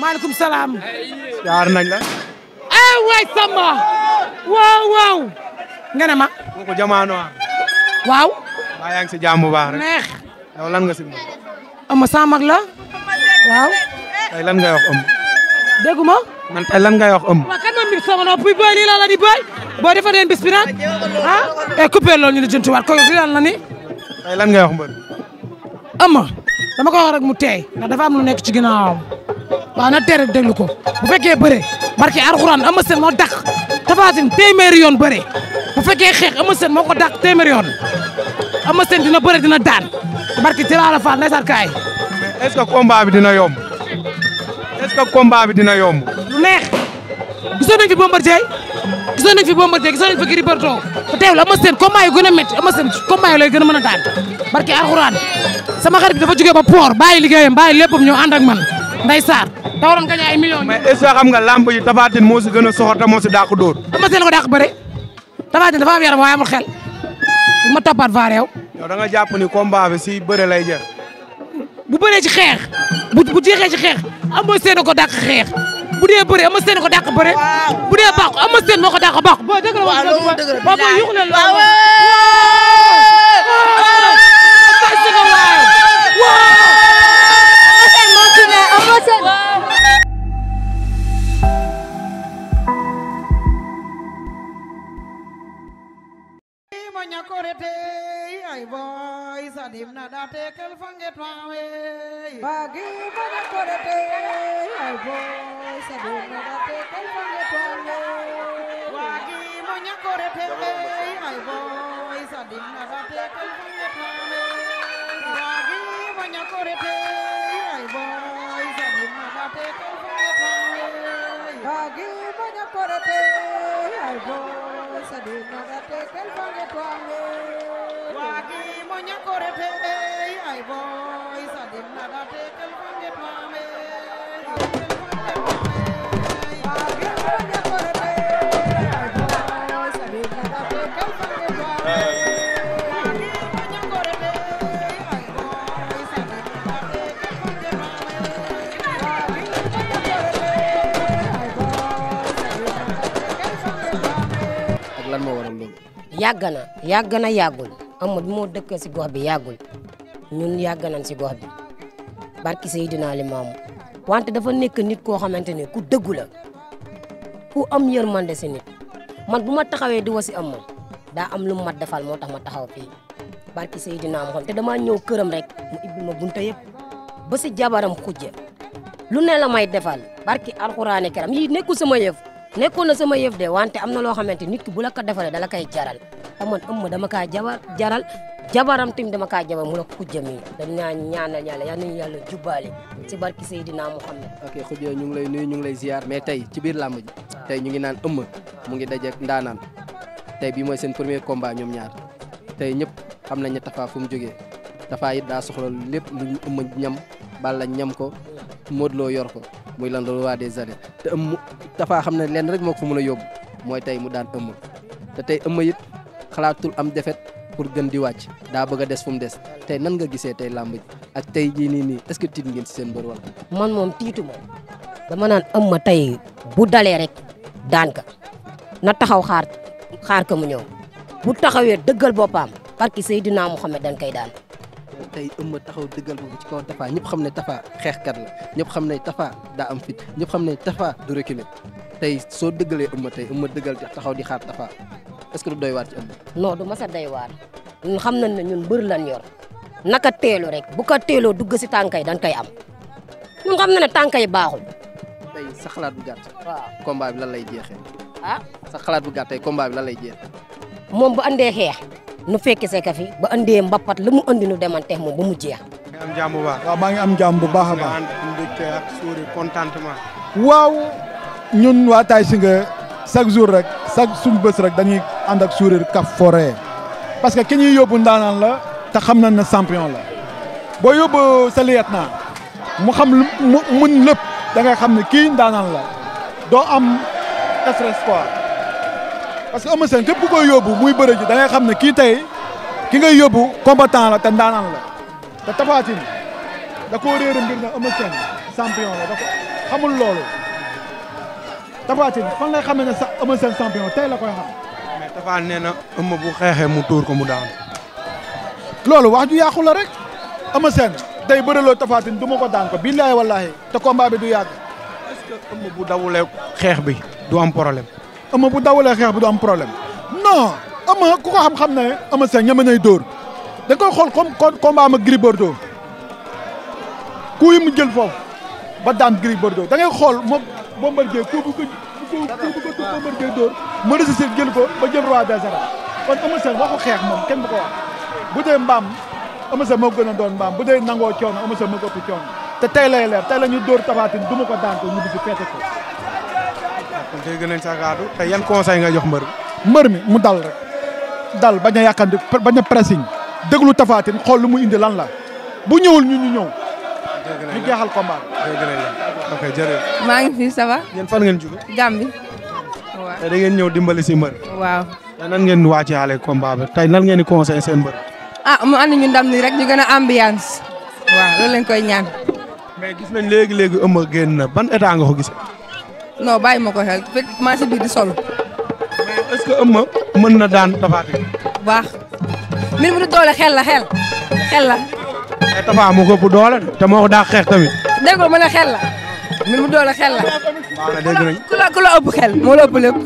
maaleykum salaam. jaar nañ la. waay Samba. waaw. nga ne ma. ko jamaano waaw. waa yaa ngi si jàmm bu baax rek. neex. yow lan nga si moom. ama sama mag la. waaw. tey lan ngay wax ëmb. déggu ma. man tey lan ngay wax ëmb. waaw kan ma mbir sama nopp bi booy lii la di booy. boo defee den bis bi naan. coupé loolu ñu ne jëntuwaat ko lii lan la ni. tey lan ngay wax mbër. ama dama ko wax rek mu teey ndax dafa am lu nekk ci ginnaawam. waaw na teel rek déglu ko bu fekkee bëre barke Alxuraan Eumeu Sène moo dàq Tapha Tine téeméeri yoon bëre bu fekkee xeex Eumeu Sène moo ko dàq téeméeri yoon Eumeu Sène dina bëre dina daan barke Tilaala Fall ndeysaan kaay. est ce que combat bi dina yomb. est ce que combat bi dina yomb. lu neex gisoon nañ fi Bombardier gisoon nañ fi Bombardier gisoon nañ fi Gris Bordeaux te teewul Eumeu Sène combat yu gën a métti Eumeu Sène combat yu lay gën a mën a daan barke Alxuraan sama xarit bi dafa jógee ba port bàyyi liggéeyam bàyyi léppam ñëw ànd ak man Ndeye Sarr da waroon gañ ay millions. mais est ce que xam nga lamb yi Tapha Tine moo si gën a soxor te moo si dàq dóor. Eumeu Sène ko dàq bëre Tapha Tine dafa am yaram waaye amul xel bu ma toppaat vaar yow. yow da nga jàpp ni combat bi si bëre lay jeex. bu bëree ci xeex bu jeexee ci xeex Eumeu Sène ko dàq xeex bu dee bëre Eumeu Sène ko dàq bëre bu dee baax Eumeu Sène moo ko dàq baax. boo dëgg la waaw loolu dëgg la waaw yuxu leen loolu ay boy sadim na da tekel fanget mawe bagi banyak korete ay boy sadim na da tekel fanget mawe bagi banyak korete ay boy sadim na da tekel fanget mawe bagi banyak korete ay boy sadim na da tekel fanget mawe bagi banyak korete ay boy sadim na da tekel fanget mawe wagi monya korete ay boy sadim nada tekel fanget mame wagi monya korete ay boy sadim nada tekel fanget mame wagi monya korete ay boy sadim nada tekel fanget mame wagi monya korete ay boy sadim nada tekel fanget mame ak lan moo waral loolu. yàgg na yàggul Eumeu bi moo dëkk si gox bi yàggul ñun yàgg nañ si gox bi barki Seydina Limaamu wante dafa nekk nit koo xamante ne ku dëggu la ku am yërmande si nit man bu ma taxawee di wasi Eumeu daa am lu mu mat defal moo tax ma taxaw fii barki Seydina mu xam te damaa ñëw këram rek mu ibbi ma bunta yëpp ba si jabaram xujja lu ne la may defal barki alxuraane karam yi nekkul sama yëf nekkoon na sama yëf de wante am na loo xamante nit ki bu la ko defalee dala koy jaral te man Eumeu dama kaa jaral jabaram tim dama kaa jabar mu la xujja mi dañ naa ñaanal yàlla yal nañu yàlla jubbaale si barki Seydina Muhammad. ok xujja ñu ngi lay nuyu ñu ngi lay ziar mais tey ci biir làmb ji tey ñu ngi naan Eumeu mu ngi dajeek ndaanaan tey bii mooy seen premier combat ñoom ñaar tey ñëpp xam nañ ne Tapha fu mu jógee Tapha it daa soxla lépp lu Eumeu ñam Balla ñam ko Modou Lo yor ko muy lan le roi des arènes te Eumeu Tapha xam ne lenn rek moo ko fa mën a yóbbu mooy tey mu daan Eumeu te tey Eumeu it xalaatul am defet pour gën di wàcc daa bëgg a des fu mu des tey nan nga gisee tey làmb ji ak tey jii nii est-ce que tiit ngeen si seen bër wala. man moom tiitu ma dama naan Eumeu tey bu dalee rek daan ka na taxaw xaar ka mu ñëw bu taxawee dëggal boppam barki Seydina Muhammad dañ koy daan. tey Eumeu taxaw dëggal boobu ci kaw Tapha ñëpp xam ne Tapha xeexkat la ñëpp xam ne Tapha daa am fit ñëpp xam ne Tapha du reculer tey soo dëggalee Eumeu tey Eumeu dëggal taxaw di xaar Tapha est-ce que du doy waar ci Eumeu. non du mas a doy waar ñun xam nañ ne ñun mbër lan yor naka teelu rek bu ko teeloo dugg si tànk yi dañ koy am ñun xam na ne tànk yi baaxul. tey sa xalaat bu gàtt. waaw combat bi lan lay jeexee. ah sa xalaat bu gàtt tey combat bi lan lay jeexee. moom bu andee xeex nu fekk see ka fi ba andee mbappat lu mu andi nu demanteex moom ba mu jeex. nga am jàmm bu baax. waaw maa ngi am jàmm bu baax a nga baax. ànd mbégte ak suuri contentement. waaw ñun waa Tay Shinger chaque jour rek chaque suñu bés rek dañuy ànd ak sourire kaf forêt parce que ki ñuy yóbbu ndaanaan la te xam nañ ne champion la boo yóbbu sa lieutenant mu xam lu mu mën lépp da ngay xam ne kii ndaanaan la doo am stress quoi parce que Eumeu Sène képp ku koy yóbbu muy bëre ji da ngay xam ne kii tey ki ngay yóbbu combattant la te ndaanaan la te Tapha Tine da koo réer mbir na Eumeu Sène champion la xamul loolu Tapha Tine fan lay xamee ne sax Eumeu Sène champion tey la koy xam. mais Tapha nee na Eumeu bu xeexee mu tuur ko mu daan. loolu wax ju yàqu la rek Eumeu Sène day bëreloo Tapha Tine du ma ko daan ko billahi wallahi te combat bi du yàgg. est-ce que Eumeu bu dawulee xeex bi du am problème. Eumeu bu dawulee xeex bi du am problème non Eumeu ku ko xam-xam ne Eumeu Sène ñeme nay dóor da koy xool comme combat am ak Gris Bordeaux ku yi mu jël foofu ba daan Gris Bordeaux da ngay xool moom Bombardier ku bu ko Bombardier dóor mu réussir jël ko ba jël roi des arènes kon Eumeu Sène waxu xeex moom kenn bu ko wax bu dee mbaam Eumeu Sène moo gën a doon mbaam bu dee nangoo coono Eumeu Sène moo ko ëpp coono te tey lay leer tey la ñu dóor Tapha Tine du ma ko daan ko ñu bisi feete ko. kon tey gën a sa gaadu te yan conseil nga jox mbër mi mu dal rek dal bañ a yàkkandi bañ a pressing déglu Tapha Tine xool lu mu indi lan la bu ñëwul ñu ñëw. ñu jeexal combat ok jërëjëf. maa ngi fi ça va. yéen fan ngeen jóge. Gambie. waaw tey da ngeen ñëw dimbali si mbër. waaw. tey nan ngeen wàcceeale combat bi tey nan ngeen di conseillé seen mbër. mu ànd ñu ndam ni rek ñu gën a ambiance. waaw loolu lañ koy ñaan. mais gis nañ léegi Eumeu génn na ban état nga ko gisee. non bàyyi ma ko xel fekk maa si biir di solo. mais est-ce que Eumeu mën na daan Tapha Tine. bu baax. mbir mi du doole xel la. mais Tapha moo ko ëpp doole te moo ko daa xeex tamit. dégg nga mën a xel la. mbir mi doole xel la. waaw na dégg nañ. ku la ëpp xel moo la ëpp lépp.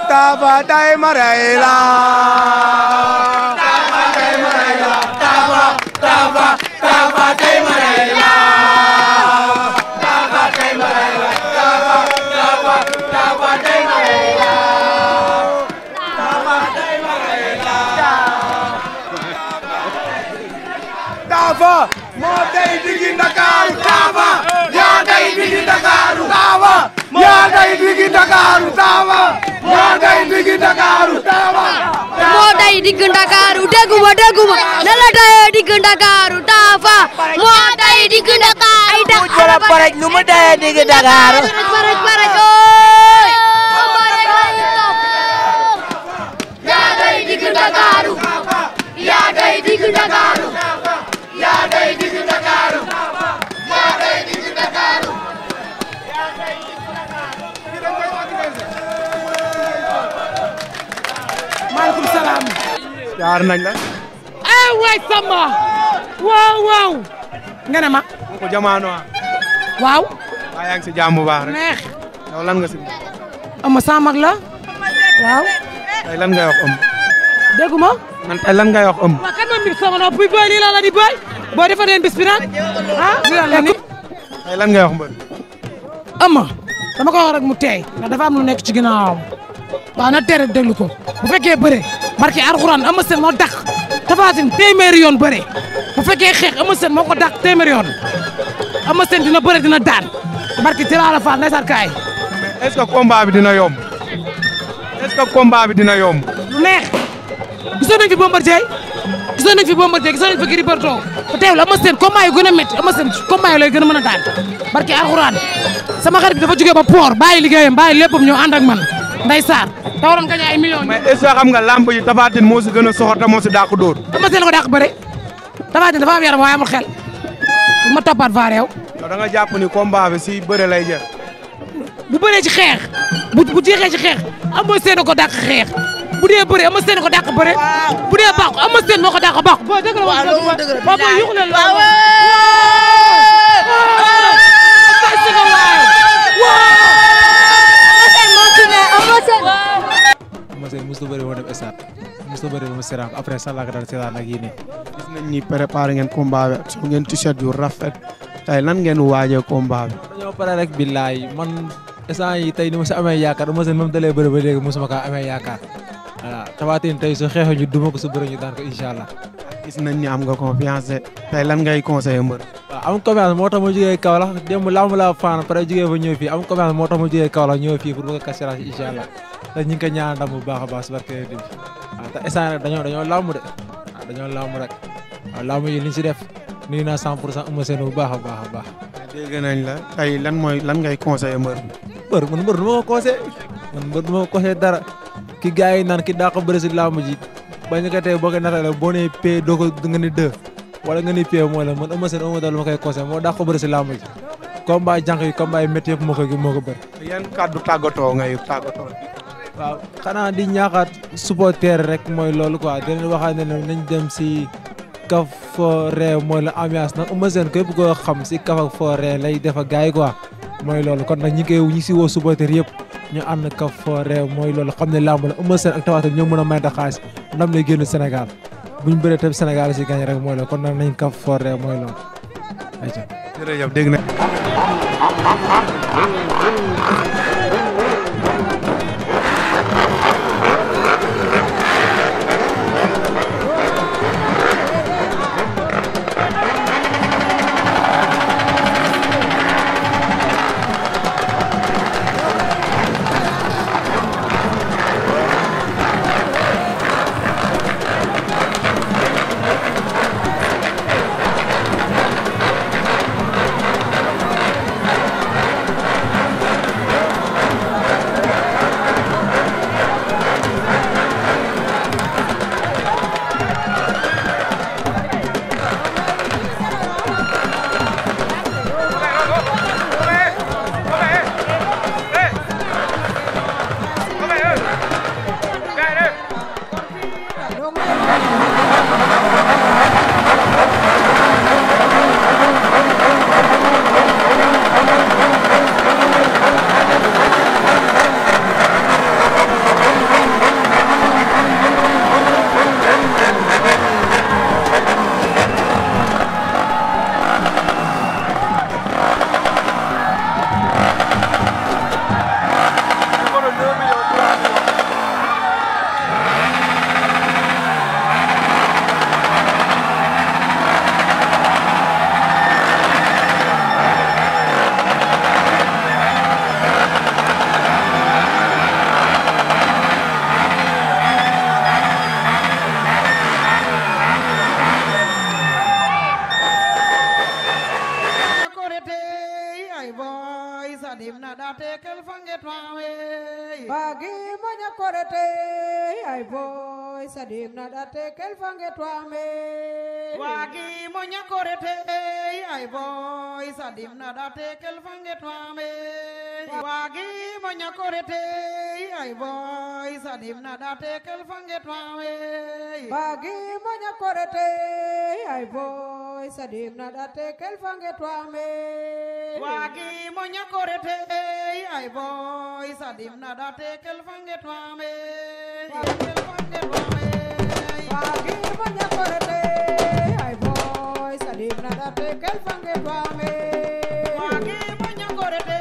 Tapha tay ma rey la. Tapha tay ma rey la. Tapha tay ma rey la. Tapha tay ma rey la. Tapha tay ma rey la. Tapha tay ma rey la. Tapha moo tay digi Ndakaaru. Tapha yaa tay digi Ndakaaru. Tapha yaa tay digi Ndakaaru. Tapha yaa tay digi Ndakaaru. Tapha moo tay digg Ndakaaru dégguma ne la tayee digg Ndakaaru Tapha moo tay digg Ndakaaru ay tax wala paraj nu mu tayee digg Ndakaaru paraj ooy yaa tay digg Ndakaaru yaa tay digg Ndakaaru yaa tay digg Ndakaaru yaa tay digg Ndakaaru maaleykum salaam. jaar nañ la. waay Samba. waaw. nga ne ma. ko jamaano waaw. waa yaa ngi si jàmm bu baax rek. neex. yow lan nga si. Eumeu sa mag la. waaw. tey lan ngay wax Eumeu. dégguma. man tey lan ngay wax Eumeu. waaw kan ma mbir sama nopp bi booy lii la di booy. boo defa den bis bi nag. lii la ni. tey lan ngay wax mbër. Eumeu dama ko wax rek mu teey ndax dafa am lu nekk ci ginnaawam. waaw na tere déglu ko bu fekkee bëre barke Alxuraan Eumeu Sène moo tax Tapha Tine téeméeri yoon bëre bu fekkee xeex Eumeu Sène moo ko dàq téeméeri yoon Eumeu Sène dina bëre dina daan barki Tira la Fall ndeysaan kaay. est ce que combat bi dina yomb est ce que combat bi dina yomb. lu neex gisoon nañ fi Bombardier gisoon nañ fi Gris Bordeaux te teewul Eumeu Sène combat yu gën a métti Eumeu Sène combat yu lay gën a mën a daan barki alxuraan sama xarit bi dafa jógee ba port bàyyi liggéeyam bàyyi léppam ñëw ànd ak man ndeysaan te waroon gañ ay millions. mais est ce que xam nga lamb yi Tapha Tine moo si gën a soxor te moo si dàq dóor. Eumeu Sène ko dàq bëre Tapha Tine dafa am yaram waaye amul xel bu ma toppaat vaar yow. yow da nga jàpp ni combat bi si bëre lay jeex. bu bëree ci xeex bu jeexee ci xeex Eumeu Sène ko dàq xeex bu dee bëre Eumeu Sène ko dàq bëre bu dee baax Eumeu Sène moo ko dàq baax. boo dëgg la waaw loolu dëgg la waaw boo yuxu leen loolu. Eumeu Sène mosut a bëri woon dem stade mosut a bëri woon seetaan après sax laa ko dal seetaan ak yii nii. gis nañ ni préparé ngeen combat bi sol ngeen t-shirt yu rafet tey lan ngeen waajee combat bi. dañoo pare rek billaay man instant yi tey ni ma si amee yaakaar Eumeu Sène moom dalee bëri ba léegi mosuma kaa amee yaakaar voilà Tapha Tine tey su xeexee ñu duma ko su bëri ñu daan ko incha allah. gis nañ ni am nga confiance tey lan ngay conseillé mbër. waaw am confiance moo tax ma jógee Kaolack démb lamb laa faan pare jógee fa ñëw fii am confiance moo tax ma jógee Kaolack ñëw fii pour bëgg a kasirage incha allah te ñu ngi ko ñaan ndam bu baax a baax si barke bi waaw te instant rek dañoo lamb de waaw dañoo lamb rek waaw lamb yi liñ si def nuyu naa 100% Eumeu Sène bu baax a baax a baax. dégg nañ la tey lan ngay conseillé mbër. man mbër du ma ko conseillé du ma ko conseillé dara ki gars yi naan ki daa ko bëri si lamb ji bañ ko tey boo ko natale boo nee pay doo ko nga ni 2 wala nga ni pay mooy la man Eumeu Sène Eumeu dal ma koy conseillé moo daa ko bëri si lamb ji combat jànq yi combat yi métti yëpp moo ko bëri. yan kàddu tàggatoo ngay tàggatoo. waaw xanaa di ñaaxaat supporter rek mooy loolu quoi di leen waxaat ne nañ dem si kaf foo ree mooy la ambiance nag Eumeu Sène képp koo xam si kaf ak foo ree lay def ak gars yi quoi mooy loolu kon nag ñi si woo supporter yëpp ñu ànd kaf foo ree mooy loolu xam ne làmb la Eumeu Sène ak Tapha Tine ñoo mën a mayta xaalis ndam lay génn Sénégal buñ bëree tam Sénégal si gañ rek mooy loolu kon nag nañ kaf foo ree mooy loolu ayca jërëjëf dégg na Sadim na date kel fange twame Wagi monya korete ay boy Sadim na date kel fange twame Wagi monya korete ay boy Sadim na date kel fange twame Wagi monya korete ay boy Sadim na date kel fange twame Wagi monya korete ay boy Sadim na date kel fange twame Wagi monya korete ay boy Sadim na date kel fange twame Wagi monya korete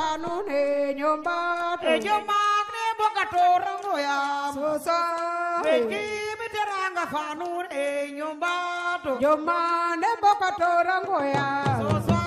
fanune nyombato Jomagne bokatora ngoyam Sosa Beki miteranga fanune nyombato Jomane bokatora ngoyam Sosa